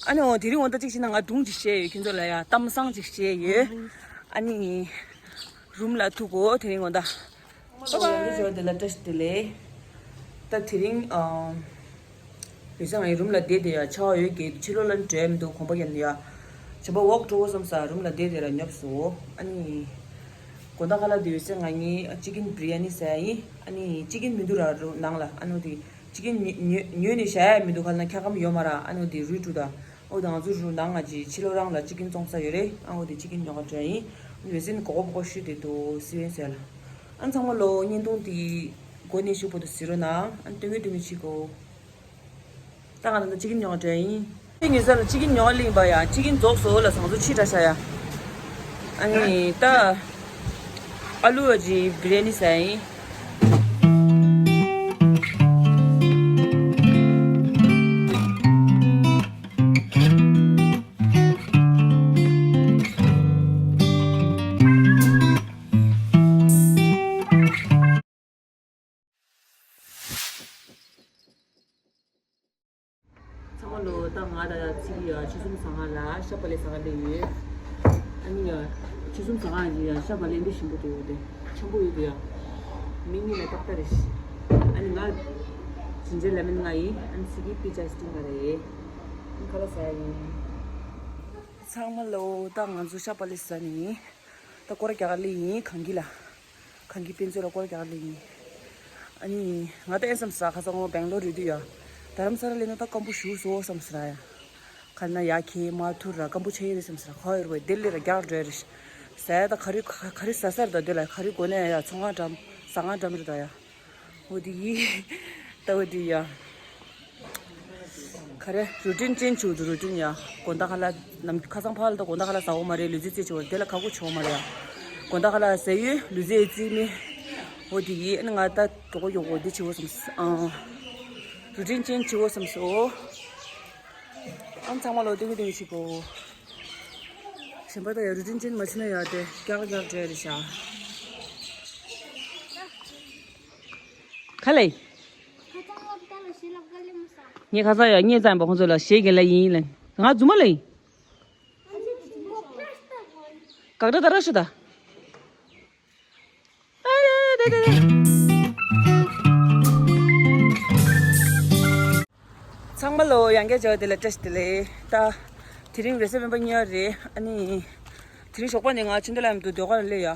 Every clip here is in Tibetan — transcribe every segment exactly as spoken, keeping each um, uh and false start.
ཨ་ནི་འོ་དེ་རིང་འོ་ད་ཅིག་བྱས་ན་ང་སྒྲུང་ཅིག་བཤད་ཡོད། ཁྱེད་ཚོ་ལ་ཡ་གཏམ་བཟང་ཅིག་བཤད་ཡོད། ཨ་ནི་རུམ་ལ་ཐུག་གོ། དེ་རིང་འོ་ད། ཡང་བསྐྱར་དེ་ལ་བཀྲ་ཤིས་བདེ་ལེགས། ད་དེ་རིང་ཨ། ཡོད་ས་ང་ཡི་རུམ་ལ་བསྡད་དེ་ཡ་ཆར་པ་ཡོད་ཀྱི་ཕྱི་ལོགས་ལ་འགྲོ་ཡ་མི་འདུག་གོམ་པ་རྒྱག་ནས་ཡ། བྱམས་པ་ཝོག་འགྲོ་དགོས་བསམ་ས་རུམ་ལ་བསྡད་དེ་ར་ཉོབ་སོང་། ཨ་ནི། དགོང་དག་ཁ་ལག་དེ་ཡོད་ས་ང་གཉིས་ཅི་ཀིན་བི་རི་ཡ་ནི་ཟ་ཡ་ཡིན། ཨ་ནི་ཅི་ཀིན་མི་འདུག་ར་རུ་ནང་ལ། ཨ་ནི་དེ་ཅི་ཀིན་ཉོ་ཉོ་ཉོས་ནས་བཞག་ཡ་མི་འདུག་ཁ་ལ་ན་འཁྱག་སྒམ་ཡོད་མ་ར། ཨ་ནི་དེ་རུལ་འགྲོ་ད། འོ་དེ་ང་ཚོ་རུ་ནང་ང་ཅི་ཕྱི་ལོགས་རང་ལ་ཅི་ཀིན་བཙོང་ས་ཡོད་རེད། ཨ་འོ་དེ་ཅི་ཀིན་ཉོ་ག་འགྲོ་ཡ་ཡིན། ཡོད་ས་ནི་གོ་གོ་བོ་གོ་ཤུ་དེ་དུ་སི་ཝེན་ཟེར་ལ། ཨ་ཚང་མ་ལོ་བརྙན་ཐུང་དེ་མགོ་ནས་གཞུག་བར་དུ་གཟིགས་རོགས་གནང་། ཨ་ནི་སྟོན་གི་སྟོན་གི་བྱེད་གོ། ད་ང་ད་ལྟ་ཅི་ཀིན་ཉོ་ག་འགྲོ་ཡ་ཡིན། ཅི་ཀིན་ཉོ་ས་ལ་ཅི་ཀིན་ཉོ་ག་སླེབས་པ་ཡ། ཅི་ཀིན་རྫོགས་སོང་ལ་ཟངས་གཙོ་ཕྱིས་དྲགས་ཤག་ཡ། ཨ་ནི་ད་ཨ་ལུ་བ་ཅི་བི་རི་ཡ་ནི་ཟ་ཡ་ཡིན། ཚང་མ་ལོ། ད་ང་ད་ཚེ་རིང་ཡ་ཆུ་ཚོད་གསུམ་ཟ་ཁང་ལ་ཤ་བག་ལེབ་ཟ་ག་སླེབས་ཡོད། ཨ་ནི་ཡ་ཆུ་ཚོད་གསུམ་ཟ་ཁང་ཡ་ཤ་བག་ལེབ་འདི་ཞིམ་པོ་འདུག་དེ་ཆེན་པོ་ཡོད་དེ་ཡ། མི་གཉིས་ལ་ཏག་ཏག་རེད། ཨ་ནི་ང་ཇིན་ཇར་ལེ་མོན་ང་ཡིན། ཨ་ནི་ཚེ་རིང་པི་ཅ་སི་ཊིང་ང་རེད། ཨ་ནི་ཁ་ལག་ཟ་ཡ་ཡིན། ཚང་མ་ལོ། ད་ང་ཚོ་ཤ་བག་ལེབ་ཟ་ནི་ཡིན། ད་སྐོར་ར་རྒྱག་ག་སླེབས་ཡིན་གངས་སྐྱིད་ལ། གངས་སྐྱིད་དཔེ་མཛོད་ལ་སྐོར་ར་རྒྱག་ག་སླེབས་ཡིན། ཨ་ནི་ང་ད་ཨེ་བསམ་ས་ཁ་སང་ངོ་སྦེང་ལོར་རེད་དུས་ཡ། རྡ་རམ་ས་ལ་སླེབས་ན་ད་སྐམ་པོ་ཞུ་སོ་བསམ་ས་ར་ཡ། ག་ན་ཡ་ཁེ་མ་ཐུར་ར་སྐམ་པོ་ཆེ་ཡོད་རེད་བསམ་ས་ར། ཁ་ཡོད་རེད་བ། དེ་ལས་ར་རྒྱག་འགྲོ་ཡ་རེད། ཟ་ཡ་ད་ག་རེ་ག་རེ་ཟ་ས་རེད། ད་དེ་ལ་ག་རེ་དགོས་ན་ཡ་ཚོང་ཁང་འགྲམ་ཟ་ཁང་འགྲམ་རེད་ད་ཡ། འོ་དེ་ཡིན། ད་འོ་དེ་ཡ། ག་རེ་རུ་ཊིན་ཅན་བྱུང་འདུག་རུ་ཊིན་ཡ། དགོང་དག་ཁ་ལག་ནམ་ཁ་སང་ཕར་ལ་ད་དགོང་དག་ཁ་ལག་ཟ་འོ་མ་རེད། ལུས་རྩལ་རྩེད་བྱེད་འོ་དེ་ལ་ཁག་པོ་བྱེད་འོ་མ་རེད་ཡ། དགོང་དག་ཁ་ལག་ཟ་ཡོད་ལུས་རྩལ་རྩེད་མི། འོ་དེ་ཡིན། ཨ་ནི་ང་ད་གྲོགས་པོ་ཡོང་གོ་འདི་བྱེད་འོ་བསམ་སོང་། ཨང་། རུ་ཊིན་ཅན་བྱེད་འོ་བསམ་སོང་། ཨང་། ཚང་མ་ལོ་སྟོན་གི་སྟོན་གི་བྱེད་གོ། གཞན་པ་ད་ཡ་རུ་ཊིན་ཅན་མ་བྱེད་ན་ཡ་དེ་རྒྱག་རྒྱག་འདྲ་རེད་ཤག་ག་ལེ། ངས་ཁ་སང་ཡང་ངས་བཙལ་བ་ཁོང་ཚོ་ལ་གཞས་རྒན་ལགས་ཡིན་ལབ། ང་རྫུན་མ་ལབ་ཡིན། དགག་སྒྲ་ད་ར་ཤོད་ད། ཨ་རེ་རེ་རེ་རེ། ཚང་མ་ལོ་ཡང་བསྐྱར་མཇལ་བ་དེ་ལ་བཀྲ་ཤིས་བདེ་ལེགས། ད་དེ་རིང་རེས་གཟའ་སྤེན་པ་ཉིན་རེད། ཨ་ནི་དེ་རིང་ཞོགས་པ་ནས་ང་ཕྱི་འདི་ལ་མི་འདུག་སྡོད་སྒར་ལ་སླེབས་ཡ།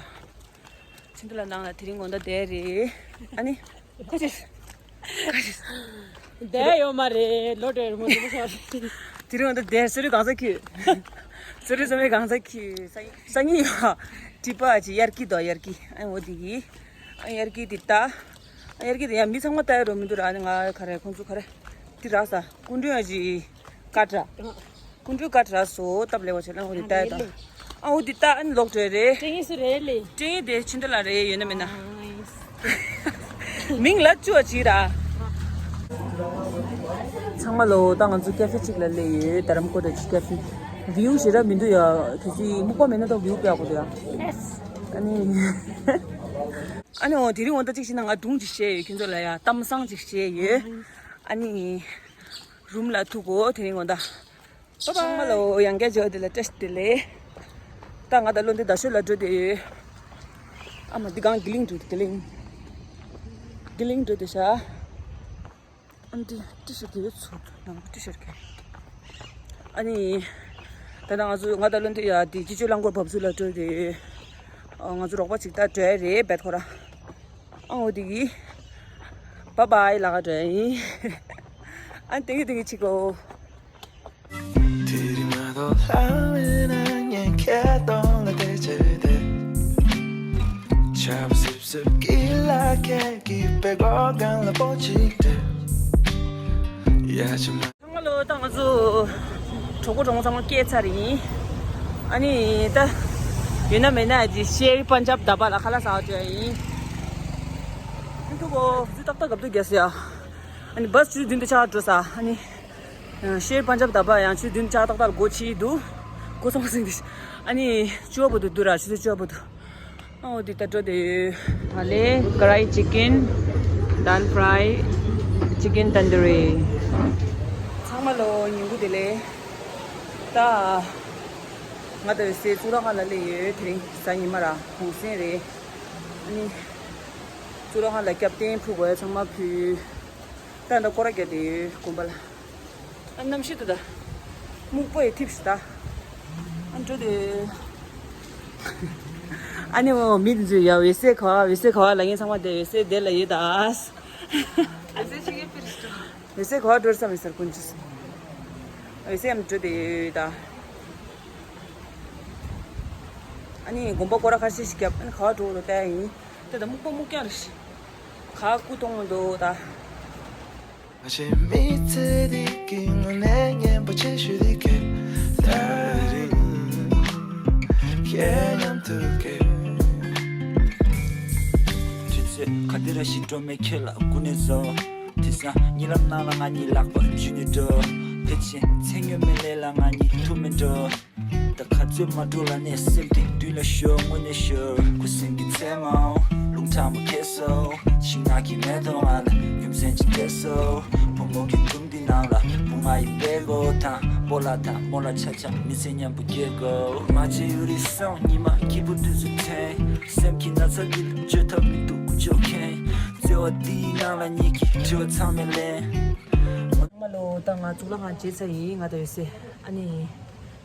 ཕྱི་འདི་ལ་ནང་ལ་དེ་རིང་དགོང་དག་བསྡད་རེད། ཨ་ནི་ཁ་ཅིག་ཁ་ཅིག་བསྡད་ཡོད་མ་རེད། ལོ་དྲུག་རིང་མོ་འདུག་ཤོར། དེ་རིང་དགོང་དག་བསྡད། སོ་རུ་གང་ས་ཁྱུ། སོ་རུ་ཚང་མས་གང་ས་ཁྱུ། སང་ཉིན་ཡོད། དྲི་པ་ཅི་དབྱར་སྐྱིད་དོ། དབྱར་སྐྱིད། ཨ་འོ་དེ་གི། ཨ་དབྱར་སྐྱིད་དེ་ལྟ། ཨ་དབྱར་སྐྱིད་དེ་ཡང་མི་ཚང་མ་ལྟ་ཡ་རོ་མི་འདུག་ར། ཨ་ནི་ང་ག་རེ་ཁོང་ཚོ་ག་རེ། དེ་རག་ས་སྐུ་མགྲོན་ཡ་ཅི་ཀ་ཏྲ། སྐུ་མགྲོན་ཀ་ཏྲ་སོ་སྟབས་ལེགས་པ་བྱས་ན་འོ་དེ་ལྟ་ཡ་དང་། ཨ་འོ་དེ་ལྟ། ཨ་ནི་ལོག་འགྲོ་ཡ་རེད། སྐྲན་ཡིག་སུ་རེད་ལེ། སྐྲན་ཡིག་དེ་ཕྱི་འདི་ལ་རེད། ཡོད་ན་མེད་ན། མིང་ལབ་བཅུག་པ་བྱེད་ར། ཚང་མ་ལོ། ད་ང་ཚོ་ཀ་ཧྥེ་གཅིག་ལ་སླེབས་ཡོད། དྷ་རམ་ཀོ་ཊ་གི་ཀ་ཧྥེ། བིའུ་ཞེ་དྲག་མི་འདུག་ཡ། གལ་སྲིད་སྨུག་པ་མེད་ན་ད་བིའུ་དཔེ་ཡག་པོ་འདུག་ཡ། ཨ་ནི། ཨ་ནི་འོ་དེ་རིང་འོ་ད་གཅིག་བྱས་ན་ང་སྒྲུང་ཅིག་བཤད་ཡོད་ཁྱེད་ཚོ་ལ་ཡ། གཏམ་བཟང་ཅིག་བཤད་ཡོད། ཨ་ནི། རུམ་ལ་ཐུག་གོ་དེ་རིང་འོ་ད། ཚང་མ་ལོ་ཡང་བསྐྱར་མཇལ་བ་དེ་ལ་བཀྲ་ཤིས་བདེ་ལེགས། ད་ང་ད་ལོ་འདི་རྡ་ཤོད་ལ་འགྲོ་བསྡད་ཡོད། ཨ་མ་འདི་གང་གི་ལིང་འགྲོ་དེ་གི་ལིང་། གི་ལིང་འགྲོ་བསྡད་ཤག་ཨ་འདི་ཏི་ཤར་དེ་ཚོ་ནང་ཏི་ཤར་གི། ཨ་ནི། ད་ད་ང་ཚོ་ང་ད་ལོ་འདི་ཡ་དེ་སྤྱི་སྤྱོད་རླངས་འཁོར་བབས་ཚུགས་ལ་འགྲོ་དེ། ཨ་ང་ཚོ་རོགས་པ་ཅིག་ད་འགྲོ་ཡ་རེད་བེད་ཁོ་ར། ཨ་འོ་དེ་གི། བཱའི་བཱའི་ལབ་ག་འགྲོ་ཡ་ཡིན། ཨ་ནི་དེ་གི་དེ་གི་ཅིག་གོ། ཚང་མ་ལོ། ད་ང་ཚོ་གྲོགས་པོ་གྲོགས་མོ་ཚང་མ་སྐྱེལ་ཚར་ཡིན། ཨ་ནི་ད་ཡོད་ན་མེད་ན་ཅི་ཤེར་པན་ཇབ་ཌ་བྷ་ལ་ཁ་ལག་ཟ་བ་འགྲོ་ཡ་ཡིན། ཨ་འདུག་གོ་ཚུལ་ཏག་ཏག་གབ་འདུག་རྒྱལ་སྲས་ཨ། ཨ་ནི་བཱས་ཆུ་ཚོད་བདུན་དང་ཕྱེད་ཀ་འགྲོ་ས། ཨ་ནི། ཤེར་པན་ཇབ་ཌ་བྷ་ཡང་ཆུ་ཚོད་བདུན་ཕྱེད་ཀ་ཏག་ཏག་ལ་སྒོ་ཕྱེ་འདུག་སྒོ་ཚང་མ་ཟིན་འདུག་ཨ་ནི་བཅུ་པ་བར་དུ་འདུག་ར། ཆུ་ཚོད་བཅུ་པ་བར་དུ། ཨ་འོ་འདི་ལྟ་འགྲོ་དེ་ཡོད། ང་ལས་ཀ་རའི་ཅི་ཀིན། དཱལ་ཕྲའི། ཅི་ཀིན་ཏན་དུ་རི། ཚང་མ་ལོ་ཉིན་གུང་བདེ་ལེགས། ད་ང་དང་འོད་ཟེར་གཙུག་ལག་ཁང་ལ་སླེབས་ཡོད། དེ་རིང་གཟའ་ཉི་མ་ར་གུང་སེང་རེད། ཨ་ནི་གཙུག་ལག་ཁང་ལ་སྐྱབས་རྟེན་ཕུལ་དགོས་ཡ་ཚང་མ་ཕུལ། ད་ད་སྐོར་ར་རྒྱག་བསྡད་ཡོད་དགོན་པ་ལ། ཨ་གནམ་གཤིས་དུ་ད་སྨུག་པོ་ཡི་ཐིབས་ཤིག་ད། ཨ་འགྲོ་དེ། ཨ་ནི་འོ་མི་འདི་ཚོས་ཡ་འོད་ཟེར་ག་བ་འོད་ཟེར་ག་བ་ལ་ངས་ཚང་མ་དེ་འོད་ཟེར་དེ་ལ་ཡོད་ད། འོད་ཟེར་ག་བ་འགྲོ་བསམ་མི་སར་ཀུན་ཅིས། འོད་ཟེར་ཡམ་འགྲོ་དེ་ཡོད་ད། ཨ་ནི་དགོན་པ་སྐོར་ར་ཁ་ཤས་ཤིག་བརྒྱབ། ཨ་ནི་ག་བ་འགྲོ་འགྲོ་ལྟ་ཡིན། དེ་ད་སྨུག་པོ་སྨུག་རྐྱང་རེད་ཤི། ག་སྐུ་གཏོང་མི་འདུག་ད། ཁྱེད་མཉམ་དུ་སྐྱེ། དུས་ཚོད་ག་དེ་ར་ཞིག་འགྲོ་མེད་ཁྱེད་ལ་སྐུ་ནས་བཟོ། དེང་སང་གཉིད་ལམ་ནང་ལ་ང་གཉིས་ལག་པ་འཇུས་ནས་འགྲོ། ཕལ་ཆེར་མཚན་སྨྱོ་མེད་ལས་ལ་ང་གཉིས་ཐུག་མེད་འགྲོ། ད་ག་ཚོད་མ་འགྲོ་ལ་ནས་སེམས་དེ་མདུན་ལ་ཤོར་སྔོན་ནས་ཤོར། ཁུ་སིམ་གྱི་མཚན་མོ་རླུང་ཁྲ་མོ་ཁེ་སོ། ཤིང་ནགས་ཀྱི་མེ་ཏོག་ང་ལ་ཡུམ་སྲན་ཅིག་སྤྲད་སོ། བུ་མོ་གི་དུམ་འདི་ནང་ལ་བུ་ང་ཡི་པད་གོ་དང་སྤོ་ལགས་དང་རྨོ་ལགས་ཆ་ཆ་མི་ཚེ་མཉམ་པོ་སྐྱེལ་དགོས། མ་བྱེད་ཡུ་རི་སོང་ཉི་མ་སྐྱིད་པོ་དུས་སུ་དྲན། སེམས་ཀྱི་ན་ཚ་འདི་ལ་བཅོས་ཐབས་མི་འདུག་ཀུ་ཅོ་མཁན། བརྩེ་བ་འདིའི་ནང་ལ་ཉིད་ཀྱི་དྲི་བ་ཚང་མས་ལན། ང་ལོ་ད་ང་གཙུག་ལག་ཁང་མཇལ་ཚར་ཡིན། ང་ད་འོད་ཟེར་ཨ་ནི།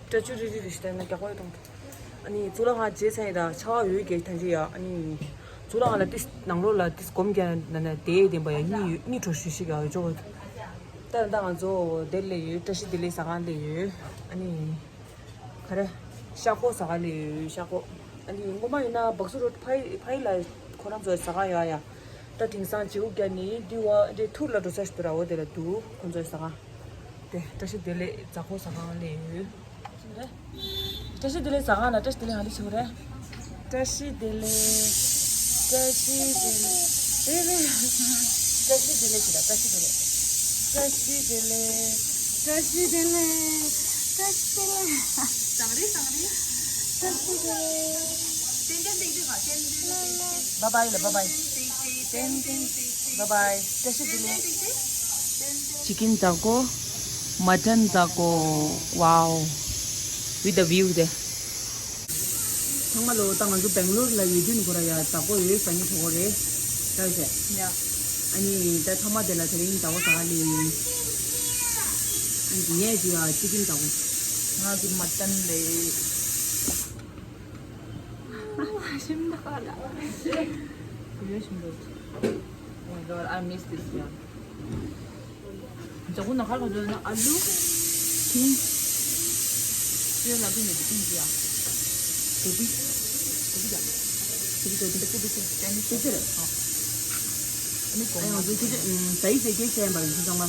སྐྲ་ཆུ་རི་རི་རི་ཞིག་བསྟན་ན་རྒྱག་པ་ཡོད་དང་། ཨ་ནི་གཙུག་ལག་ཁང་མཇལ་ཚར་ཡིན་ད་ཆར་པ་འོད་རྒྱག་ཐང་ཅི་ཡ། ཨ་ནི་གཙུག་ལག་ཁང་ལ་ཏིས་ནང་ལོགས་ལ་ཏིས་སྒོམ་རྒྱག་ན་ན་དེའི་བདེན་པ་ཡ་གཉིད་ཡོད་གཉིད་བྲོ་ཞིག་ཞིག་ཡ་ཡོད་ཅོག་ད་ད་ང་ཚོ་དེར་སླེབས་ཡོད། བཀྲ་ཤིས་བདེ་ལེགས་ཟ་ཁང་སླེབས་ཡོད། ཨ་ནི་ག་རེ་ཤག་ཁོག་ཟ་ཁང་སླེབས་ཡོད་ཤག་ཁོག་ཨ་ནི་སྔོན་མ་ཡིན་ན་སྦག་སུ་རོ་ཕའི་ཕའི་ལ་ཁོ་རང་ཚོ་ཟ་ཁང་ཡོད་ཡ། ད་དེང་སང་བྱེའུ་རྒྱག་ནི་འདི་བ་འདི་ཐུར་ལ་འགྲོ་ས་ཞིག་འདུག་ར། འོ་དེ་ལ་འདུག་ཁོ་ཚོའི་ཟ་ཁང་། དེ་བཀྲ་ཤིས་བདེ་ལེགས་ཟ་ཁོག་ཟ་ཁང་སླེབས་ཡོད། བཀྲ་ཤིས་བདེ་ལེགས་ཟ་ཁང་ལ་བཀྲ་ཤིས་བདེ་ལེགས་ཧ་ལི་ཆེ་བོ་རེད། བཀྲ་ཤིས་བདེ་ལེགས། བཀྲ་ཤིས་བདེ་ལེགས། རེད་རེད། བཀྲ་ཤིས་བདེ་ལེགས་ཞེས་དང་བཀྲ་ཤིས་བདེ་ལེགས། བཀྲ་ཤིས་བདེ་ལེགས། བཀྲ་ཤིས་བདེ་ལེགས། བཀྲ་ཤིས་བདེ་ལེགས། བཀྲ་ཤིས་བདེ་ལེགས། བཀྲ་ཤིས་བདེ་ལེགས། ཏན་ཏན་ཏན་ཏན་ཧ་ཏན་ཏན་ཏན་ཏན། བ་བའི་ལ་བ་བའི། ཏན་ཏན་ཏན་ཏན། བ་བའི། བཀྲ་ཤིས་བདེ་ལེགས། ཏན་ཏན་ཏན་ཏན། Chicken taco, mutton taco, wow, with the view there. ཚང་མ་ལོ་ད་ང་ཚོ་སྦེང་ལོར་ལ་ཡོད་དུས་ནི་ཁོ་ར་ཡ་ད་ཀོ་ཡོད་ས་ཉིད་གྲོགས་རེད་ད་ཟེར། ཡ། ཨ་ནི་ད་ཚང་མ་དེ་ལ་དེ་རིང་ད་ཀོ་ཟ་ལེ། ཨ་ནི་ངས་ཅི་ཡ་ཅི་ཀིན་ད་ཀོ། ང་ཚོ་མ་ཏན་ལེ། ཞིམ་ད་ལ། ཡོད་ཞིམ་ད། Oh my god, I miss this, yeah. ཇ་ཁུ་ན་ཁ་ཁ་ཇོ་ན་ཨ་ལུ། ཁིང་། ཤེས་ན་ཁིང་ནི་ཁིང་ཅི་ཡ། ཀོ་པི། ཀོ་པི་ཡ། ཀོ་པི་ཀོ་པི་ཀོ་པི་ཀོ་པི། ཅན་ནི་ཅི་ཅི་རེད། ཨ་ནི་ཨ་ཡང་ཁོང་ང་ཚོ་ཁྱེད་ཚོས་ཨུམ་ཟ་ཡི་ཟེར་གྱི་ཤེས་ཡིན་པ་ཡིན་ཚང་མ།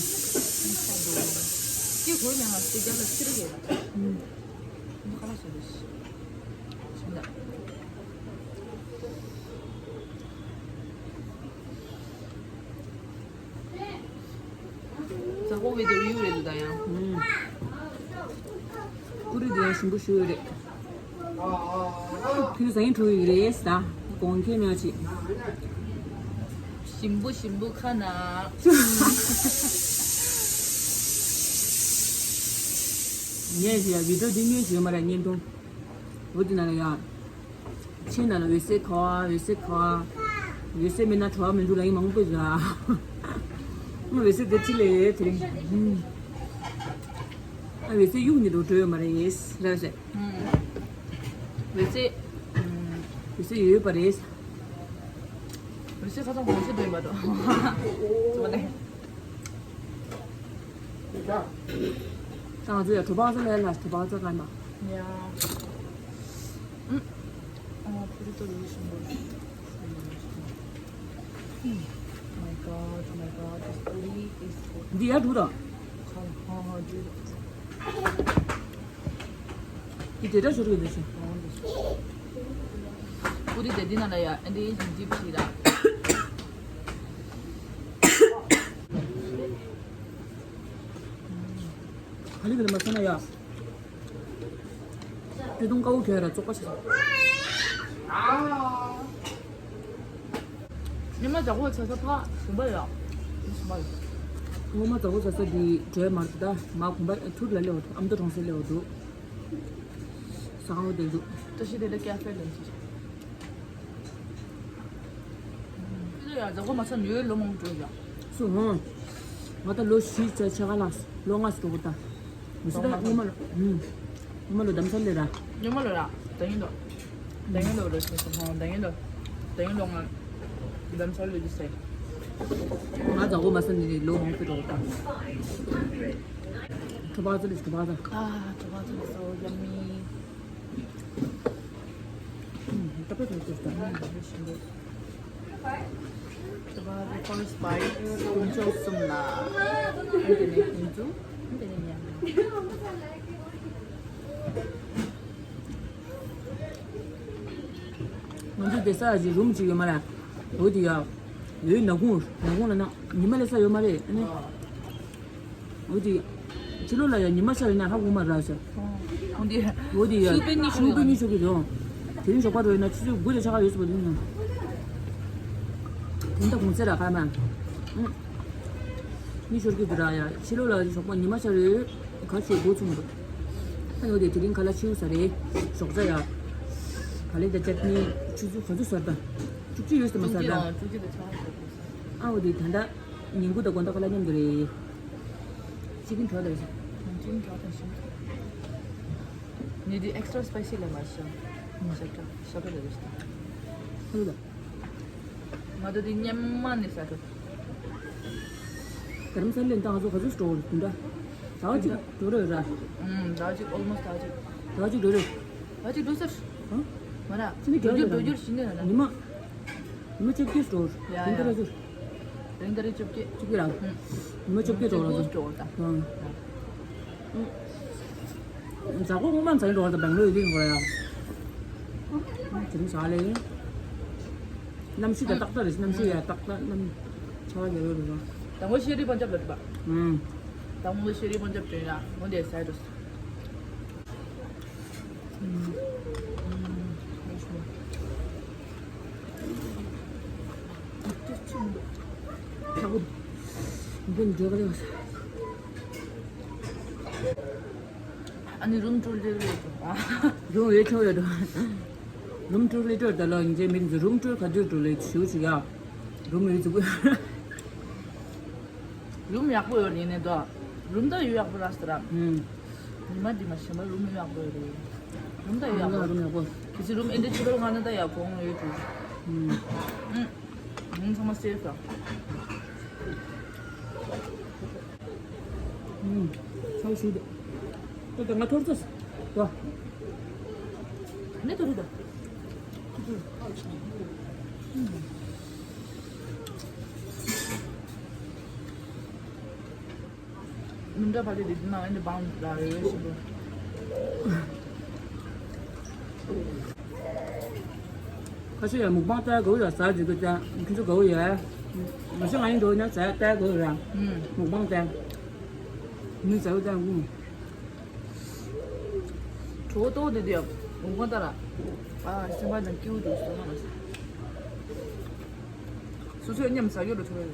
ཅི་གོ་ནས་ཧ་ཅི་རྒྱ་ལ་ཕྱིར་ཡོད། ཨུམ། ཁ་ལག་ཟ་རེད། ཤིན་ད། ཟ་ཁོ་བའི་དེ་ཡུ་རེད་འདུག་ད་ཡང་། ཨུམ། ཀུ་རེ་དེ་ཡང་ཞིམ་པོ་ཞུ་ཡོད་རེད། ཁྱོད་ཟ་ཡིན་འགྲོ་ཡོད་རེད་ད། གོང་ཁེ་མེད་ཅིག་ཞིམ་པོ་ཞིམ་པོ་ཁ་ན། ངས་ཡ་བི་ཌིའོ་འདི་ཉོས་ཡོད་མ་རེད་བརྙན་ཐུང་། འོ་དེ་ན་ལ་ཡ། ཆེ་ན་ལ་འོད་ཟེར་ཁ་བ་འོད་ཟེར་ཁ་བ། འོད་ཟེར་མེད་ན་བྲོ་བ་མི་འདུག་ལ་ཡིན་མང་པོ་ཟ། ཨ་འོད་ཟེར་དེ་ཅི་ལས་དེ་རིང་། ཨ་འོད་ཟེར་གཡུག་ནི་འགྲོ་འགྲོ་ཡོད་མ་རེད་ཟེར། འོད་ཟེར། འོད་ཟེར་ཡོད་པ་རེད། འོད་ཟེར་ཁ་སང་གོང་ཞུ་འདོན་པ་འགྲོ། ཙོ་ནས། ད་ང་ཚོ་ཡ་གྲོ་པ་ཚོ་ལས་ལ་གྲོ་པ་ཚོ་ག་ན། ཡ། ཨུམ། ཨ་ཕུ་རི་ཏོ་ལུས་ཤིང་པོ། Oh my god, oh my god, this puri is so འདི་ཡ་འགྲོ་དང་། ཧ་ཧ་ཧ་འདི། འདི་དེ་འདྲ་ཞོར་གི་འདུག་ཤིང་། ཨོ་འདི། ཕུ་རི་དེ་འདི་ན་ལ་ཡ་ཨ་འདི་ཡིན་འདི་ཕྱི་ར། ཧ་ལི་གི་ལ་མ་སོང་ན་ཡ། སྐྱོ་གདུང་དཀར་པོ་གྱོན་ར་བཙོག་པ་ཞིག་ཉི་མ་ཇ་ཁོ་ཆ་ས་ཕ་ཞུམ་པ་ཡོད། ཞུམ་པ་ཡོད། ངོ་མ་ཇ་ཁོ་ཆ་ས་འདི་བྲོས་མར་འདུག་ད་མ་གོམ་པ་ཐུར་ལ་སླེབས་འདུག་ཨ་མདོ་གྲོང་གསེབ་སླེབས་འདུག་ཟ་ཁང་བསྡད་འདུག་བཀྲ་ཤིས་བདེ་ལེགས་ཀ་ཧྥེ་ལ་འཛུལ། ཁྱོད་ཚོ་ཡང་ཟ་ཁང་མ་ཚར་ནས་ལོ་མང་པོ་འགྲོ་ཡ། སུ་ཧང་། ང་ད་ལོ་བཞི་ཆ་ཆ་ག་ལགས་ལོ་ལྔ་སུ་འགྲོ་གི་ད། མི་སུ་ད་ལོ་ལྔ་སྔོན་མ་ལོ་ཧུམ། སྔོན་མ་ལོ་དམ་སར་ལས་ར། སྔོན་མ་ལོ་ར། ད་ཡིན་ལོ། ད་ཡིན་ལོ་ར་ཞེས་སོ་ཧང་ད་ཡིན་ལོ། ད་ཡིན་ལོ་ང་། དམ་སར་ལོ་ཅི་ཟེར། ང་ཟ་ཁང་མ་ཚར་ནས་ལོ་མང་པོ་འགྲོ་གི་ད། ཁྲོ་པ་ཚོ་ལས་ཁྲོ་པ་ཚོ། ཨ་ཁྲོ་པ་ཚོ་ལས་སོ་ཡ་མི། ད་པ་ད་ད་ད་ད་ད་ད་ད། ད་པ་ད་first bite དཀོན་མཆོག་གསུམ་ལ། འདི་ནས་ཁོང་ཚོ་འདི་ནས་ཉམས། ང་ཚོ་བསྡད་ས་ཡ་ཅིག་རུམ་ཅིག་ཡོད་མ་རེད། འོ་དེ་ཡ། འོའི་ནག་ཁུང་ནག་ཁུང་ལ་ན་ཉི་མ་སླེབས་ས་ཡོད་མ་རེད་ཨ་ནི། འོ་དེ། ཕྱི་ལོགས་ལ་ཡང་ཉི་མ་ཤར་ཡོད་ན་ཧ་གོ་མ་རག་ཟེར། འོ་དེ་ཡང་ཆུ་པེ་གཉིས་ཆུ་པེ་གཉིས་ཆུ་པེ་རོ། དེ་རིང་ཞོགས་པ་རོ་ཡིན་ན་ཆུ་ཚོད་དགུ་དང་ཕྱེད་ཀ་ཡོད་སོ་དེ་ཡིན་ན། དེ་འདྲ་གུང་སེང་ར་ཁ་མ། གཉིས་ཤོར་གི་འདུག་ར་ཡ་ཕྱི་ལོགས་ལ་ཞོགས་པ་ཉི་མ་ཤར་ཡོད། ག་ཤོད་དགུ་ཚུགས་འདུག་ཨ་ནི་འོ་དེ་དེ་རིང་ཁ་ལག་ཆེའུ་ཟ་རེད། ཞོགས་ཇ་ཡ། ག་ལེ་དང་ཅད་ནི་ཆུ་ཚོད་ག་ཚོད་ཟ་ད། བཅུ་གཅིག་ཡོད་སོ་མ་ཟ་ད། བཅུ་གཅིག་དང་ཕྱེད་ཀ་ཟ། ཨ་འོ་དེ་ད་ལྟ། ཉིན་གུང་དང་དགོང་དག་ཁ་ལག་མཉམ་དུ་རེད། ཅི་ཀིན་གྲོགས་དང་ཞིམ། ཅི་ཀིན་གྲོགས་དང་ཞིམ། ནི་དེ་extra spicy ལ་མ་ཤ། ཤ་ཀྲ་ཤ་ཀྲ་རེད་ཤ། ཧུ་ལ། ང་ཚོ་དེ་སྙན་མ་ནས་ཟ་ཐུབ། དྷ་རམ་ས་ལ་ལེན་དང་ང་ཚོ་ག་ཚོད་སྤྲོ་བོ་དུ་འདྲ། ཟླ་བ་གཅིག་འགྲོ་རེད་ར། ཨུམ་ཟླ་བ་གཅིག་almost ཟླ་བ་གཅིག་ཟླ་བ་གཅིག་འགྲོ་རེད། ཟླ་བ་གཅིག་འགྲོ་ཟེར། ཧ། མ་ར། ཅི་ནི་འགྲོ་རྒྱུར་འགྲོ་རྒྱུར་ཞིག་ནས་ར། ཉི་མ། ཉི་མ་བཅོ་བརྒྱད་འགྲོ། ཡ་ཡ། དེ་འདྲ་ར་ཟེར། རིང་ད་རེས་བཅོ་བརྒྱད། བཅོ་བརྒྱད་ར། ཨུ། ཉི་མ་བཅོ་བརྒྱད་འགྲོ་ར་ཟེར། བཅོ་བརྒྱད་འགྲོ་ད། ཨུ། ཨུ། ཟ་ཁང་སྔོན་མ་ཟ་ཡིན་འགྲོ་བ་ད་སྦེང་ལོར་ཡོད་དུས་འགྲོ་ཡ། ཨུ། དེ་རིང་ཟ་ལེ། གནམ་གཤིས་ད་ཏག་ཏག་རེད་གནམ་གཤིས་ཡ་ཏག་ཏག་གནམ་ཆར་པ་ཡོད་རེད་ར། དང་པོ་ཤེས་རིག་པ་འཇབ་ལ་རེད་པ། ཨུ། དང་པོ་ཤེས་རིག་པ་འཇབ་དྲན་ཡ་འོ་འདས་ཟ་ཡ་འགྲོ། ཨ་ནི་རུམ་ཊུར་ལེ་ལེ་འགྲོ། རུམ་ཝེ་ཊུར་ལེ་འགྲོ། རུམ་ཊུར་ལེ་ཊུར་ད་ལོ་ཉིན་རྗེས་མི་འདུག་རུམ་ཊུར་ག་དུས་འགྲོ་ལེ་ཞུ་ཞུ་ཡ། རུམ་ཝེ་ཙུ་གུ། རུམ་ཡག་པོ་ཡོད་ཡིན་ནས་དོ། རུམ་ད་ཡོད་ཡག་པོ་ར་སི་ར། ཨུམ། ཉི་མ་འདི་མ་ཤེས་མ་རུམ་ཡོད་ཡག་པོ་ཡོད་རེད། རུམ་ད་ཡོད་ཡག་པོ། རུམ་ཡག་པོ། དེ་ཚེ་རུམ་ཨེ་འདྲ་ཆུ་རོལ་ང་ན་ད་ཡག་གོང་ཡོད་དུ། ཨུམ། ཨུམ། རུམ་ཚང་མ་སེབ་ར། ཨུམ། ཚ་བོ་ཞིག་འདུག་ད་ད་ང་ཐོར་ཚ་སི། ད། ནི་ཐོར་ད། ཨུམ། མི་འདྲ་བ་དེ་དེ་དེ་ན་ཨེ་འདྲ་བང་ལ་རེ་རེ་བཞིན་དུ། ཁ་ཤས་ཡང་མུག་པང་ལྟ་དགོས་ཡ་ཟ་རྒྱུ་དེ་ཙང་ཁྱོད་ཚོ་དགའ་བོ་ཡོད། ང་ཚོ་ང་ཡིན་འགྲོ་ན་ཟ་ལྟ་དགོས་ར། ཨུམ། མུག་པང་ལྟ། མི་ཟ་བོ་ལྟ་དགོས། གྲོད་ཏོག་དེ་དེ་མུག་པང་ལྟ་ར། ཨ་སེམས་པ་དང་སྐྱིད་པོ་འདུག་སོ་ན། སོ་སོས་མཉམ་ཟ་རྒྱུ་རུ་ཐུབ་ཡོད།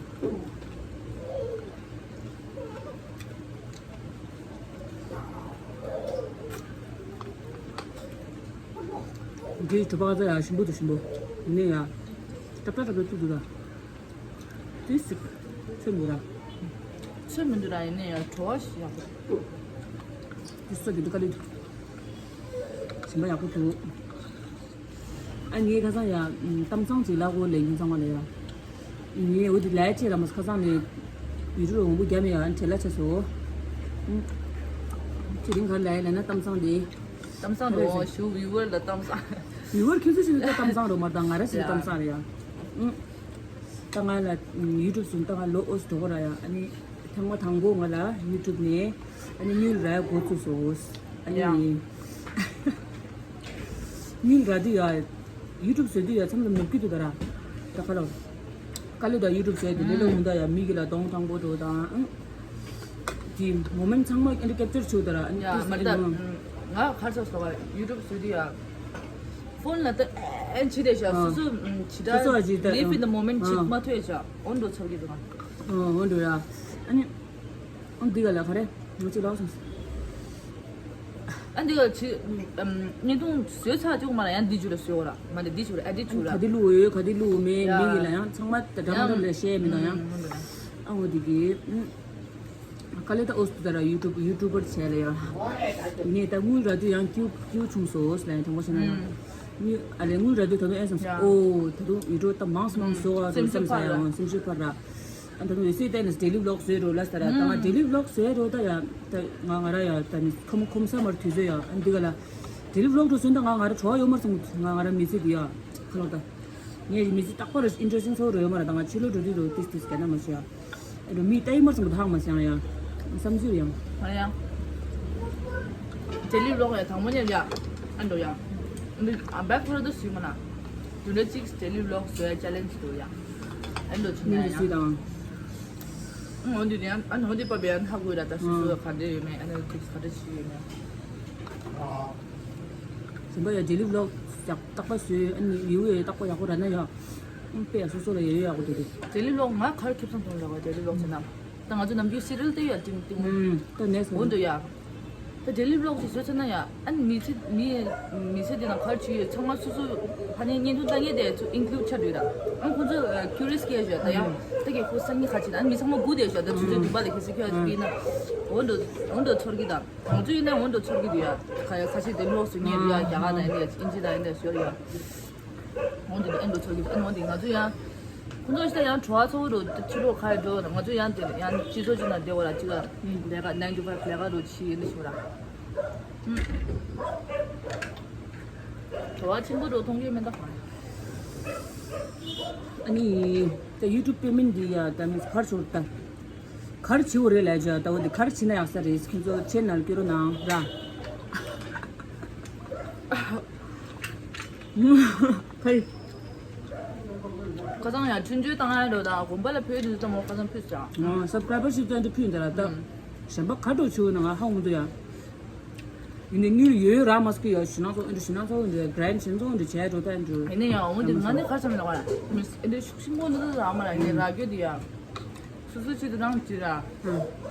འདིའི་གྲུ་པ་ཚ་ཡ་ཞིམ་པོ་དང་ཞིམ་པོ། ཡིན་ནའི་ཡ། ཏག་ཏག་ཏག་ཏག་བཙུགས་འདུག་ད། དེ་སི། ཚོད་མི་ར། ཚོད་མི་འདུག་ར་ཡིན་ནའི་ཡ་བྲོ་བ་ཞིག་ཡག་པོ། དེ་སོ་དེ་འདུག་ག་ལེ་འདུག་ཞིམ་པ་ཡག་པོ་འདུག་ཨ་ངའི་ཁ་སང་ཡ། གཏམ་བཟང་ཅིག་ལབ་དགོས་ལས་ཡིན་ཚང་མ་ལ་ཡ། ངའི་འོ་དེ་ལས་བྱེད་ར་མ་ཁ་སང་ནས། ཡུ་ཊུབ་ལ་འོང་པོ་རྒྱབ་ཡ་བྲེལ་ལ་ཆེ་སོ། དེ་རིང་ག་ལས་ལས་ན་གཏམ་བཟང་དེ། གཏམ་བཟང་རོ་ཞུ་བི་ཝར་ལ་གཏམ་བཟང་། བི་ཝར་ཁྱོད་ཚོ་ཞིག་ལ་གཏམ་བཟང་རོ་མ་དང་ང་ར་ཞིག་ལ་གཏམ་བཟང་རེད་ཡ། ད་ང་ལ་ཡུ་ཊུབ་སུ་ད་ང་ལོ་ཨོ་སི་འགྲོ་གོ་ར་ཡ་ཨ་ནི། ཐེངས་མ་དང་པོ་ང་ལ་ཡུ་ཊུབ་ནས་ཨ་ནི་དངུལ་རག་འགོ་བཙུགས་སོ། ཨ་ནི་ཡ། དངུལ་རག་དུས་ཡ། ཡུ་ཊུབ་བཟོས་དུས་ཡ་མཚམས་ལ་ནུབ་ཀྱི་འདུག་ད་ར། ད་ག་ལ། དཀའ་ལས་དང་ཡུ་ཊུབ་བཟོས་དུས་ལས་སླ་མོ་ད་ཡ་མི་གི་ལ་གདོང་དྲང་པོ་འགྲོ་དང་། དེ་མོ་མེན་ཚང་མ་ཨ་ནི་ཀེབ་ཅར་བྱུག་ད་ར་ཨ་ནི་ཡ་ཏིས་མ་ད་ཨ་ནི་ང་གར་ཚོགས་སོ་བ་ཡུ་ཊུབ་བཟོས་དུས་ཡ། ཕོན་ལ་ད་ཨེ་ཆི་དེ་ཤ་ཨ། སོ་སོ་ཇི་ལྟར་སོ་སོ་ཨ་ཇི་ལྟར་live in the moment ཨ། ཅིག་མ་ཐོས་ཤ་འོན་འགྲོ་ཚར་གི་འདུག་ཨ། ཨ་འོན་འགྲོ་ཡ། ཨ་ནི། ཨ་འདི་ག་ལ་ག་རེ་ང་ཅི་ལོག་སོང་། ཨ་འདི་ག་ཆི་ཨམ་བརྙན་ཐུང་བཟོས་ཚར་ཅིག་མ་ལ་ཡང་འདི་བརྗོད་ལ་བཟོས་འོ་ར་མ་འདི་འདི་བརྗོད་ལ་ཨ་འདི་བརྗོད་ལ་ག་དེ་བླུགས་ཡོད་ག་དེ་བླུགས་མེད་ཡ་མིག་གི་ལ་ཡང་ཚང་མ་ད་འདྲ་མ་འདྲ་ལ་བཤད་མི་འདུག་ཡང་ཨ་འོ་འདི་གི་ཨམ་དཀའ་ལས་ད་ཨོ་སི་ད་ར་ཡུ་ཊུབ་ཡུ་ཊུབ་པར་བྱས་ལ་ཡ་ངས་ད་དངུལ་རག་དུས་ཡང་སྐྱིད་སྐྱིད་བྱུང་སོང་ལ་ཡང་དྲང་པོ་བཤད་ན་ཡང་ཨ་ལས་དངུལ་རག་དུས་ད་དུང་ཨེ་བསམ་སོང་ཨོ་ད་དུང་ཡུ་ཊུབ་ད་མང་སོང་མང་སོང་བསམ་ས་ཡང་སེམས་ཤུགས་འཕར་ར། ཨ་ད་དུང་འོད་ཟེར་བསྟན་ནས་ཌེ་ལི་ཝི་ལོག་བཟོས་འགྲོ་ལ་ཟེར་ར་ད་ང་ཌེ་ལི་ཝི་ལོག་བཟོས་འགྲོ་ད་ཡ་ད་ང་ང་ར་ཡ་ད་ནི་ཁོམ་ཁོམ་ས་མར་དུས་ཚོད་ཡ་ཨ་འདི་ག་ལ་ཌེ་ལི་ཝི་ལོག་འགྲོ་སོན་ད་ང་ང་ར་བྲོ་བ་ཡོད་མར་སོང་ང་ང་ར་མི་ཚེ་འདི་ཡ་ཁ་ལོག་ད་ངས་མི་ཚེ་རྟག་པར་ཨིན་ཊི་རེ་སི་ཊིང་ཚོ་རེ་ཡོད་མ་ར་ད་ང་ཕྱི་ལོག་འགྲོ་དུས་རོ་ཏིས་ཏིས་ག་ན་མ་ཤི་ཡ་ཨ་འགྲོ་མི་ལྟ་ཡི་མར་སོང་ད་ཧང་མ་སང་ཡ་བསམ་ཚུལ་ཡང་ང་ཡ་ཌེ་ལི་ཝི་ལོག་ཡ་དང་པོ་ཉལ་ཡ་ཨ་འགྲོ་ཡ་ཨ་འགྲོ་ཨ་བེག་ཕོར་ཏུ་སུས་མ་ན་དུ་འདྲ་གཅིག་ཌེ་ལི་ཝི་ལོག་བཟོ་ཡ་ཅེ་ལེན་ཇི་འགྲོ་ཡ། ཨན་ལོ་ཆུ་ནས་ཡང་། ཨང་འོན་ཏེ་ཡང་ཨན་འོན་ཏེ་པ་བེ་ཨན་ཧ་གོ་ར་ད་སུ་སུ་ག་འདྲ་ཡོད་མེད་ཨན་ལོ་ཏིག་ག་འདྲ་ཞིག་ཡོད་མེད། ཟིན་པ་ཡ་ཌེ་ལི་ཝི་ལོག་ཡག་རྟག་པ་བཟོས་ཨན་ཡུ་ཡ་རྟག་པ་ཡག་པོ་ར་ན་ཡ། ཨང་པེ་ཡ་སོ་སོ་ལ་ཡ་ཡོད་ཡག་པོ་འདུག་དེ། ཌེ་ལི་ཝི་ལོག་ང་གར་ཁེབས་སང་ཐོང་ལ་བ་ཌེ་ལི་ཝི་ལོག་ཟེར་ན། ད་ང་ཚོ་ནམ་རྒྱུན་སི་རི་ཡལ་དེ་ཡོད་ཏིང་ཏིང་མོ། ད་ནས་འོ་འདུག་ཡ། ད་ཌེ་ལི་ཝི་ལོག་ཅིག་བཟོས་ཚར་ན་ཡ་ཨ་ནི་མི་ཚེ་མི་མི་ཚེ་འདི་ནང་ག་རེ་བྱེད་ཡོད་ཚང་མ་སོ་སོ་ཕ་ནས་བརྙན་ཐུང་ལྟ་མཁན་དེ་ཚོ་ཨིན་ཀླུ་ཌི་ཆགས་འདུག་ད་ཨ་ཁོ་ཚོ་ཁྱུ་རི་ཡ་སི་སྐྱེ་བཞག་ད་ཡ་ད་གི་ཁོ་སང་ཉིན་ཁ་ཅིག་ད་ཨ་ནི་མི་ཚང་མ་སྒུག་བསྡད་བཞག་ད་ཆུ་ཚོད་བདུན་པ་ལ་ཁེ་སི་ཁྱོད་ཚོ་ཕིན་ན་འོ་འདུག་འོ་འདུག་ཚོར་གི་ད་ང་ཚོ་ཡིན་ན་འོ་འདུག་ཚོར་གི་འདུག་ཡ་ཁ་ཡ་ཁ་ཤས་དེ་ལོག་སུ་ཉེ་འདུག་ཡ་རྒྱ་གར་ན་ཡིན་ད་ཨིན་ཇི་ན་ཡིན་ད་ཞོར་ཡ། འོན་ཏེ་ཨེ་འགྲོ་ཚོར་གྱི་ཨེ་འོན་ཏེ་ང་ཚོ་ཡང་ཁོང་ཚོ་ཤི་ད་ཡང་བྲོ་བ་ཚོ་རུ་ཕྱི་ལོགས་ཁ་ཡ་འགྲོ་ང་ཚོ་ཡང་དེ་ཡང་སྤྱི་ཚོགས་ཅིག་ན་བསྡད་པ་ལ་ཅིག་ལས་ཀ་nine to five་ལས་ཀ་རུ་ཕྱི་ཡིན་ནི་ཞིག་ར། བྲོ་བ་ཆེན་པོ་རུ་མཐོང་རྒྱུ་མེད་ད། ཨ་ནི་ད་ཡུ་ཊུབ་པེ་མེན་འདི་ཡ་ད་མི་ཕར་ཤོར་ད། གར་བྱེད་འོ་རེད་ལས་ཇ་ད་འོ་འདི་གར་བྱེད་ན་ཡག་ས་རེད་ཁྱེད་ཚོ་ཆེ་ནར་སྐྱོ་རོ་ནང་ར། ཕའི། ཁ་སང་ཡང་ཆུན་ཆུན་བཏང་ཡ་འགྲོ་དང་དགོན་པ་ལ་ཕེབས་དུས་ཙམ་མོ་ཁ་སང་ཕུད་ཙང་། སབ་སི་ཀ་རའི་བར་ཞིག་ཙམ་དུ་ཕུད་འདི་ལ་ད། གཞན་པ་ག་འགྲོ་ཆུ་ན་ང་ཧ་འུ་འདུ་ཡ། ཡིན་ནའི་དངུལ་ཡོད་རག་མ་སྐྱེ་ཡ་ཞུ་ན་ཚོགས་འདི་ཞུ་ན་ཚོགས་འདི་གྲན་ཞིན་ཚོགས་འདི་བྱས་འགྲོ་ད་འགྲོ། ཡིན་ན་ཡང་འོ་འདི་ང་ནི་ཁ་སང་ལ་བ་ཡ། མི་འདི་ཤུགས་ཆེན་པོ་འདི་ལ་མ་ལ་ཡིན་ནའི་རག་རྒྱུ་འདི་ཡ། སོ་སོའི་ཆེད་དུ་རང་བྱེད་ར།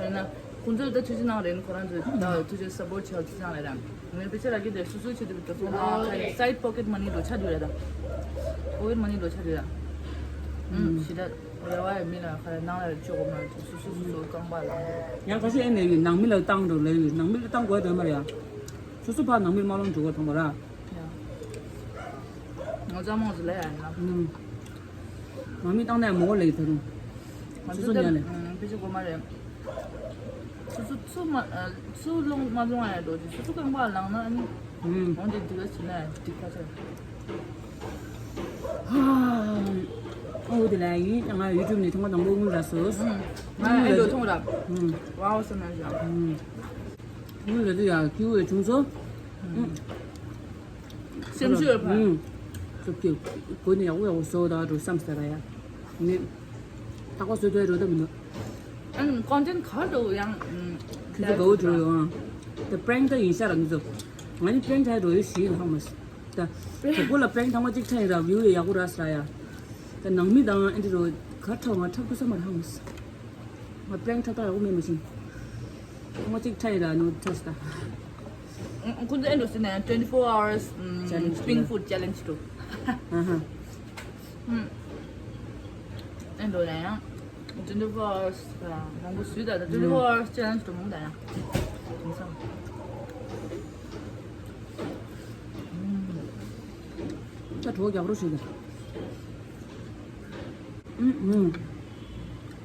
ཡང་ན། ཁོང་ཚོར་ད་ཐུགས་རྗེ་གནང་རེད་ཁོ་རང་ཚོས་ད་ཐུགས་རྗེ་སབ་པོར་བྱས་ཐུགས་རྗེ་གནང་རེད་ར། ངས་དཔེ་ཆ་རག་གི་དེ་སོ་སོའི་ཆེད་དུ་ད་སོང་ད་side pocket money་འགྲོ་ཆ་འདུག་རེད་ད། pocket money་འགྲོ་ཆ་འདུག་ར། ཨུམ་ཞེ་དྲག་རེ་བ་ཡི་མི་ལ་ཁ་ནང་ལ་ལྕོགས་གོ་མ་ཐུབ་སོ་སོ་སོ་སོ་རྐང་པ་ལ། ཡང་ཁ་ཤས་ཨེ་ནས་ནང་མི་ལ་བཏང་འགྲོ་ལ་ཡོད་ནང་མི་ལ་བཏང་དགོས་དོན་མ་རེད་ཡ། སོ་སོ་ཕར་ནང་མི་ལ་མ་ལོང་འགྲོ་དགོས་དང་པོ་ར། ཡ། ང་ཚ་མོ་ཟི་ལ་ཡ་ཡིན་ན། ཨུམ། ང་མི་བཏང་ནས་མོ་ལེགས་ཐལ། ང་སོ་ཚོ་ཉལ་ལེ། ཕི་ཤི་གོ་མ་རེད། སོ་སོ་ཚུ་མ་ཚུ་ལོང་མ་ལོང་ཨ་ཡ་འགྲོ་ཅི་སོ་སོ་རྐང་པ་ལངས་ན་ཨ་ནི། ཨུམ། འོན་ཏེ་འདི་ག་ཟིན་ན་འགྲིག་ཁ་ཆེ། ཨོ་དེ་ལ་ཡིན་ང་ཡུ་ཊུབ་ནས་ཐོག་མ་དང་པོ་དངུལ་རག་སོ། ཨུམ། ང་ཨེ་འགྲོ་ཐོང་ར། ཨུམ། ཝའོ་སོ་ན་ཞག་ཨུམ། དངུལ་རག་དུ་ཡ་ཁྱིའུ་ཡ་ཆུང་སོ། ཨུམ། སེམས་ཤུགས་ཡོད་པ། ཨུམ། ཚོ་ཀྱི་གོ་ནས་ཡག་པོ་ཡག་པོ་བཟོ་ད་འགྲོ་བསམ་ཟེར་ར་ཡ། ནི། ཐག་པ་བཟོ་ཐུབ་རོ་ད་མི་འདུག་ཨ་ནི་ཀོན་ཊེན་ག་འགྲོ་ཡང་། ཁྱི་ཚོ་དགའ་བོ་འགྲོ་ཡོང་། ད་པྲེང་ད་ཡིན་ཤག་ར་ངི་ཚོ། ང་ནི་པྲེང་ད་འགྲོ་ཡོད་ཞིག་ཧང་མ་སི། ད། གྲོགས་པོ་ལ་པྲེང་ཐང་པ་གཅིག་ཐ་ཡིན་ར་བིའུ་ཡ་ཡག་པོ་ར་ཟེར་ཡ། ད་ནང་མི་དང་ཨེ་འདྲི་རོ་ག་ཐག་ང་ཐག་ཐུ་ས་མ་ར་ཧང་མ་སི། ང་པྲེང་ཐག་ཐག་ཡག་པོ་མེད་མ་ཤེས། ང་གཅིག་ཁྲ་ཡི་ར་ནུ་ཐོས་ད། ཁོང་ཚོ་ཨེ་འགྲོ་ཟེར་ན་ཡང་twenty four hours Challenge spring food challenge འགྲོ། ཨ་ཧ། ཨེ་འགྲོ་ན་ཡང་twenty four hours མང་པོ་ཟུས་ད་ད་twenty four hours challenge འགྲོ་མང་ད་ཡང་། དེང་སང་། ད་གྲོགས་རྒྱག་རོགས་བྱེད་ད།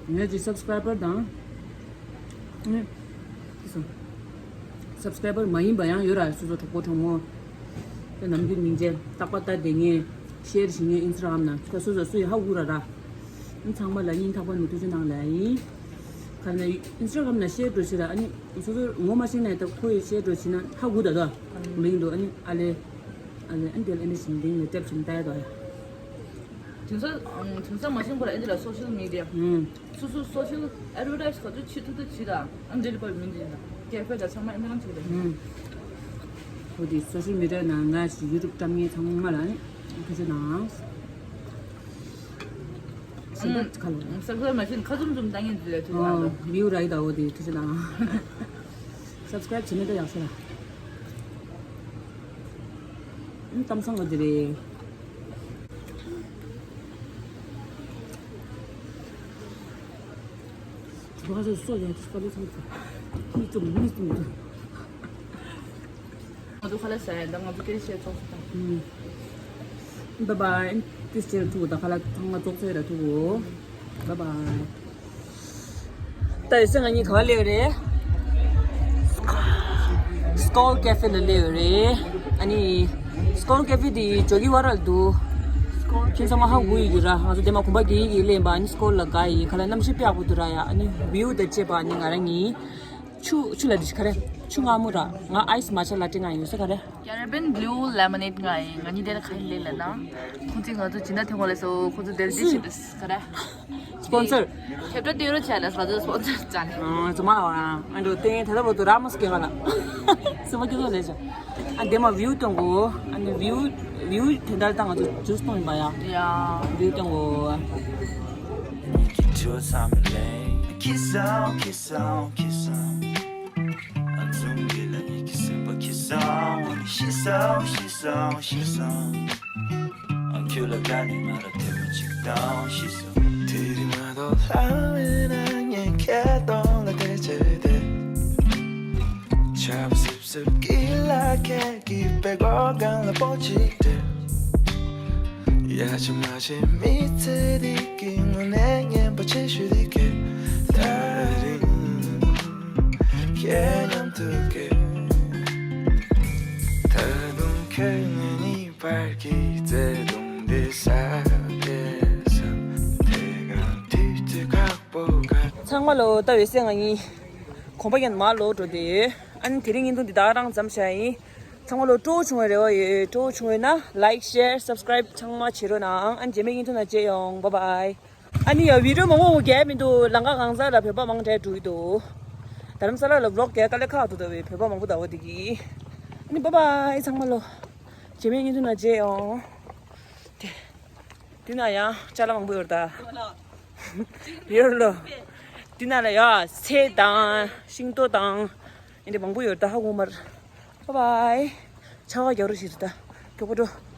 ངའི་ཅིག་སབ་སི་ཀ་རའི་བར་དང་། སབ་སི་ཀ་རའི་བར་མ་ཡིན་པ་ཡང་ཡོད་ར་སོ་སོ་གྲོགས་པོ་གྲོགས་མོ། དེ་ནམ་རྒྱུན་སྙིང་རྗེ་རྟག་པར་ལྟ་བསྡད་མཁན། ཤེར་བྱེད་མཁན་ཨིན་སི་ཊ་གྷ་རམ་ན་ཁོ་སོ་སོ་སུ་ཡི་ཧ་གོ་ར་ར། ཚང་མ་ལ་སྙིང་ཐག་པ་ནས་ཐུགས་རྗེ་གནང་ལ་ཡིན། ག་ན་ཨིན་སི་ཊ་གྷ་རམ་ན་ཤེར་འགྲོ་ཤེས་ར་ཨ་ནི་སོ་སོ་ངོ་མ་ཤེས་ན་ད་ཁོ་ཡི་ཤེར་འགྲོ་ཤེས་ན་ཧ་གོ་ད་དོ། མིང་འགྲོ་ཨ་ནི་ཨ་ལེ། ཨ་ལེ་ཨ་ནི་དེ་ལ་ཨ་ནི་ཞིང་ལྡིང་ནས་ལྟེབ་ཆེན་ལྟ་ཡ་དོ་ཡ། དེང་སང་དེང་སང་མ་ཤེས་ཁོ་ར་ཨེ་འདི་ལ་སོ་ཤལ་མི་ཌི་ཡ། སོ་སོ་སོ་ཤལ་ཨེ་ཌི་ཝར་ཊའི་སི་ག་ཚོད་བྱེད་ཐུབ་ཐུབ་བྱེད་དང་ཨ་འདི་ལ་པར་མི་འདི་ན་ཀེ་ཧྥེ་དང་ཚང་མ་ཨེ་འདི་རང་བྱེད་དང་། འོ་དེ་སོ་ཤལ་མི་ཌི་ཡ་ནང་ང་ཞིག་ཡུ་ཊུབ་བཀྲམ་མཁན་ཚང་མ་ལ་ནི་ཐུགས་རྗེ་གནང་། སེམས་པ་ཁ་ལོ། སབ་སི་ཀ་རའིབ་མ་བྱེད་ཁ་ཙུམ་ཙུམ་བཏང་མཁན་འདི་ལ་ཐུགས་རྗེ་གནང་། བིའུ་ར་ཡི་ད་འོ་དེ་ཐུགས་རྗེ་གནང་། སབ་སི་ཀ་རའིབ་བྱེད་མེད་ད་ཡག་ཤོས་ལ། ཨུམ། གཏམ་བཟང་ལ་དེ་རེད། བ་ཟ་སོ་ཡ་སྐ་ལོ་ཚང་ཚང་། མི་ཙུམ་མི་ཙུམ་ཙུམ། ང་ཚོ་ཁ་ལག་ཟ་ཡ་ད་ང་ཚོ་སྐད་ཆ་བཤད་ཚོགས་སུ་དང་། ཨུམ། བཱའི་བཱའི། ཏིས་ཅེར་ཐུག་ད་ཁ་ལག་ཚང་མ་ཙོག་ཚོད་ར་ཐུག་གོ། བཱའི་བཱའི། ད་ཡོད་ས་ང་གཉིས་ག་པར་སླེབས་ཡོད་རེད། སྐོལ་ཀེ་ཧྥེ་ལ་སླེབས་ཡོད་རེད། ཨ་ནི་སྐོལ་ཀེ་ཧྥེ་དེ་ཇོ་གི་ཝ་རལ་འདུག་ཁྱེད་ཚང་མ་ཧ་གོ་ཡི་ར། ང་ཚོ་དེ་མ་གོམ་པ་རྒྱག་གི་སླེབས་པ། ཨ་ནི་སྐོལ་ལ་དགའ་ཡི། ཁ་ལག་གནམ་གཤིས་དཔེ་ཡག་པོ་འདུག་ར་ཡ། ཨ་ནི་བིའུ་དང་བཅས་པ་ཨ་ནི་ང་རང་གཉིས་ཆུ་ཆུ་ལ་དེ་ག་རེ་ཆུ་མངར་མོ་ར། ང་ཨའི་སི་མ་ཆ་ལ་ཏེ་ང་ཡོད་ས་ག་རེ། ཀེ་ར་བན་བླུ་ལེ་མོ་ནེ་ཌི་ང་ཡིན། ང་གཉིས་དེ་ལ་ཁ་ཡིན་ལེ་ལ་ན། ཁོང་ཚོས་ང་ཚོ་ཇི་འདྲ་ཐོན་གོ་ལེ་སོ། ཁོང་ཚོ་དེར་ཇི་ཞིག་ག་རེ། སི་པོན་སར། ཁྱབ་བསྒྲགས་དེ་རོ་བྱས་ལ་ང་ཚོ་སི་པོན་སར་བྱས་ནས། ཨ་ཙི་མ་ཨ་འགྲོ་ཏེ་ད་ལྟ་བར་དུ་ར་མ་སྐྱེ་ག་ལ། སི་མ་ཀྱི་ལོ་ལེ་ཅ། ཨ་འདི་མ་བིའུ་གཏོང་གོ། ཨ་ནི་བིའུ་བིའུ་དེ་འདྲ་ད་ང་ཚོ་ཇུས་གཏོང་ཡིན་པ་ཡ། ཡ། བིའུ་གཏོང་གོ། Kiss on, kiss on, kiss on. ཨ་ཙུམ་གི་ལ་ཉིད་ཀྱི་སེམས་པ་ཁྱི་སང་ཤི་སང་ཤི་སང་ཤི་སང་། ཨ་ཁྱོད་ལ་དགའ་ནི་མ་ར་དེ་མི་གཅིག་དང་ཤི་སང་། དེ་རིང་མ་གཏོགས་ལྷ་བས་ན་ངས་ཁྱེད་གདོང་ལ་བལྟས་བྱས་ཏེ། ཆབ་སིབ་སིབ་ཀྱི་ལ་ཁད་ཀྱི་པད་གོ་གང་ལ་པོ་གཅིག་སྤྲད། ཡ་ཆི་མ་ཆི་མི་ཚེ་འདི་གི་དངོས་གནས་སྙན་པ་ཆེ་ཤོས་འདི་གས། ད་རིང་ཁྱེད་མཉམ་དུ་གས། ད་དུང་ཁྱོད་ངའི་གཉིས་བར་གྱི་བརྩེ་དུང་འདི་ཟབ་གས་ཟབ། དེ་གང་དུས་དུས་ཁག་པོ་ག་ཚང་མ་ལོ་ལྟ་བའི་སེ་ང་གཉིས་གོམ་པ་ཡན་མ་ལོ་འགྲོ་དེ་ཡོད། ཨ་ནི་དེ་རིང་བརྙན་ཐུང་འདི་དག་རང་མཚམས་བཞག་ཡིན། ཚང་མ་ལོ་སྤྲོ་བོ་བྱུང་བའི་རེ་བ་ཡོད། སྤྲོ་བོ་བྱུང་བས་ན་ལའིཀ་ཤེར་སབ་སི་ཀ་རའིབ་ཚང་མ་བྱེད་རོགས་གནང་། ཨ་ནི་རྗེས་མའི་བརྙན་ཐུང་ནང་མཇལ་ཡོང་། བཱའི་བཱའི། ཨ་ནི་ཡ་བི་ཌི་ཡོ་མང་པོ་རྒྱག་མི་འདུག་ལམ་ཁ་གང་ས་ལ་བོད་པ་མང་དྲགས་འགྲོ་གི་འདུག་རྡ་རམ་ས་ལ་ལ་བི་ལོག་རྒྱག་དཀའ་ལས་ཁག་འདུག་ད་བའི་བོད་པ་མང་པོ་ད་བ་དེ་གི། ཨ་ནི་བཱའི་བཱའི་ཚང་མ་ལོ། རྗེས་མའི་བརྙན་ཐུང་ནང་མཇལ་ཡོང་། དེ། དེ་ན་ཡང་ཅ་ལག་མང་པོ་ཡོད་རེད་ད། ཡོད་ལོ། དེ་ན་ལ་ཡ་ཚལ་དང་ཤིང་ཏོག་དང་། ཨེ་འདྲ་མང་པོ་ཡོད་རེད་ད། ཧ་གོ་མར། བཱའི་བཱའི། ཆར་པ་རྒྱག་རོགས་བྱེད་རེད་ད། མགྱོགས་པོ་འགྲོ།